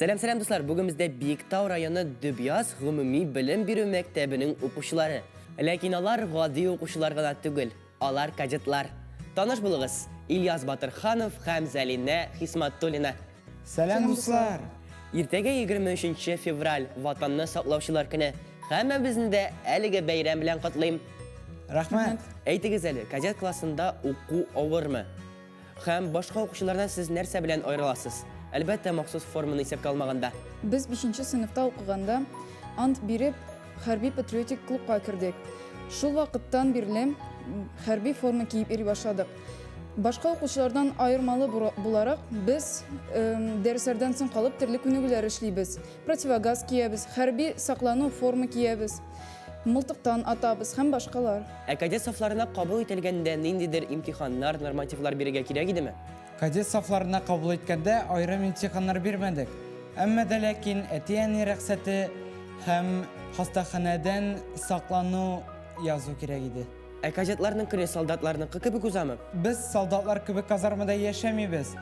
Сәлам, сәлам, дуслар! Бүген бездә Биектау районы Дөбьяз гомуми белем бирү мәктәбенең укучылары. Ләкин алар гади укучылар гына түгел, алар кадетлар. Таныш булыгыз, Ильяс Батырханов һәм Зәлинә Хисматуллина. Сәлам, дуслар! Иртәгә 23 февраль, Ватанны саклаучылар көне. Һәммәбезне дә әлеге бәйрәм белән котлыйм. Рәхмәт! Әйтегез әле, кадет классында уку авырмы? Һәм башка укучылардан сез нәрсә белән аерыласыз? Әлбәттә, махсус форманы исәпкә алмаганда. Без бишенче сыйныфта укыганда ант биреп, хәрби-патриотик клубка кердек. Шул вакыттан бирле хәрби форма киеп йөри башладык. Башка укучылардан аермалы буларак, без дәресләрдән соң калып төрле күнегүләр эшлибез. Противогаз киябез, хәрби саклану форма киябез, мылтыктан атабыз һәм башкалар. Ә кадет сафларына кабул ителгәндә ниндидер имтиханнар, нормативлар бирергә кирәк идеме? Кадет сафларына кабул иткәндә аерым имтиханнар бирмәдек. Әмма дә ләкин әти-әни рәхсәте һәм хастаханәдән саклану язу кирәк иде. Ә кадетларның көне солдатларныкы кебек узамы? Без солдатлар кебек казармада яшәмибез.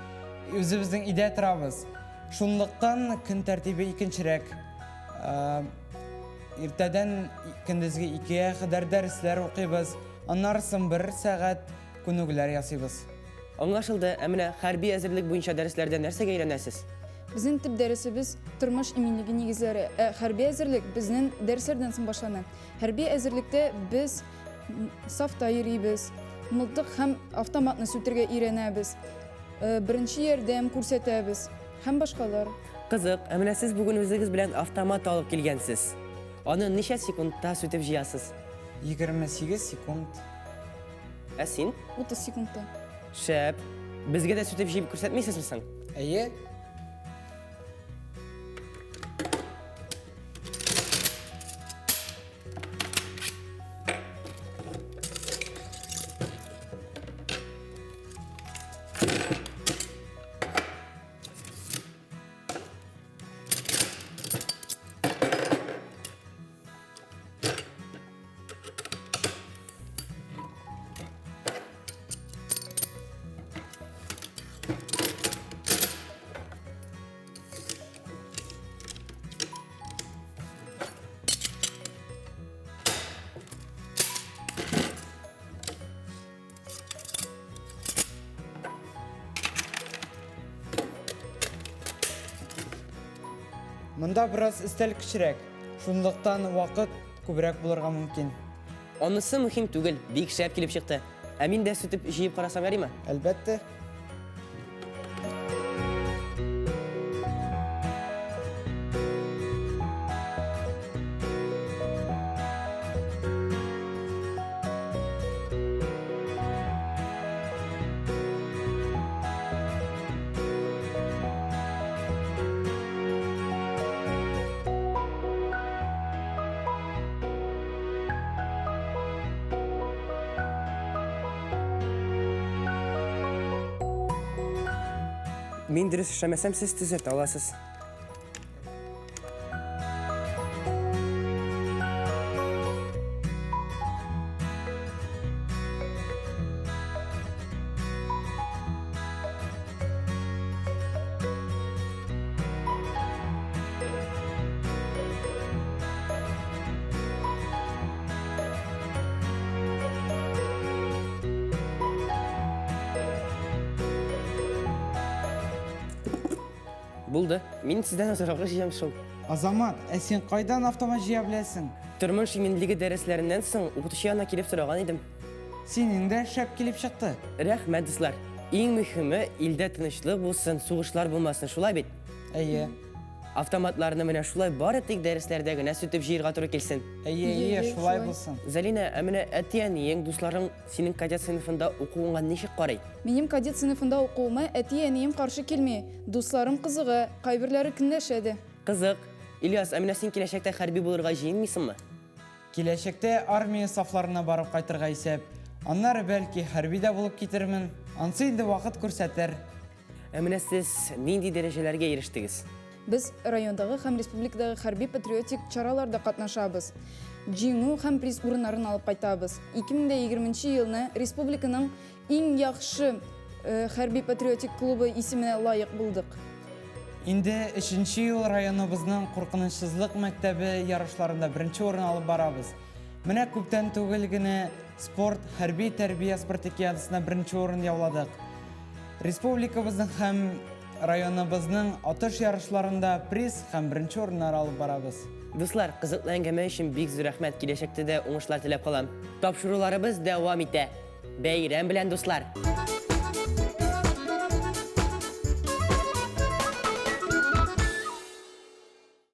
Үзебезнең өйдә торабыз. Шунлыктан көн тәртибе икенчерәк. Иртәдән көндезге икегә кадәр дәресләр укыйбыз. Аннары соң бер сәгать күнегүләр ясыйбыз. Аңлашылды. Ә менә хәрби әзерлек буенча дәресләрдә нәрсәгә өйрәнәсез? Безнең төп дәресебез тормыш иминлеге нигезләре, ә хәрби әзерлек безнең дәресләрдән соң башлана. Хәрби әзерлектә без сафта йөрибез, мылтык һәм автоматны сүтергә өйрәнәбез, беренче ярдәм күрсәтәбез һәм башкалар. Кызык, ә менә сез бүген үзегез белән автомат алып килгәнсез. Аны ничә секундта сүтеп җыясыз? 28 секунд. Ә син? 30 секундта. Шәп. Безгә дә сүтеп җыеп күрсәтмисезме соң? Әйе. Монда бераз өстәл кечерәк, шунлыктан вакыт күбрәк булырга мөмкин. Анысы мөһим түгел, бик шәп килеп чыкты. Ә мин дә сүтеп җыеп карасам ярыймы? Әлбәттә. Мин дөрес эшләмәсәм, сез төзәтә аласыз. Булды. Мин сездән азрак җыям шул. Азамат, ә син кайдан автомат җыя беләсең? Тормыш иминлеге дәресләреннән соң укытучы янына килеп сораган идем. Синең дә шәп килеп чыкты. Рәхмәт, дуслар. Иң мөһиме, илдә тынычлык булсын, сугышлар булмасын, шулай бит? Әйе. Автоматларны менә шулай бары тик дәресләрдә генә сүтеп җыерга туры килсен. Әйе, әйе, шулай булсын. Зәлинә, ә менә әти-әниең, дусларың синең кадет сыйныфында укуыңа ничек карый? Минем кадет сыйныфында укуыма әти-әнием каршы килми. Дусларым кызыга, кайберләре көнләшә дә. Кызык. Ильяс, ә менә син киләчәктә хәрби булырга җыенмыйсыңмы? Киләчәктә армия сафларына барып кайтырга исәп. Аннары, бәлки, хәрби дә булып китермен. Ансы инде вакыт күрсәтер. Ә менә сез нинди дәрәҗәләргә ирештегез? Без райондагы һәм республикадагы хәрби-патриотик чараларда катнашабыз. Җиңү һәм приз урыннарын алып кайтабыз. 2020 нче елны республиканың Иң яхшы хәрби-патриотик клубы исеменә лаек булдык. Инде өченче ел районыбызның куркынычсызлык мәктәбе ярышларында беренче урын алып барабыз. Менә күптән түгел генә спорт, хәрби тәрбия спартакиадасында беренче урын яуладык. Республикабызның һәм районыбызның атыш ярышларында приз һәм беренче урыннар алып барабыз. Дуслар, кызыклы әңгәмә өчен бик зур рәхмәт, киләчәктә дә уңышлар теләп калам. Тапшыруларыбыз дәвам итә. Бәйрәм белән, дуслар!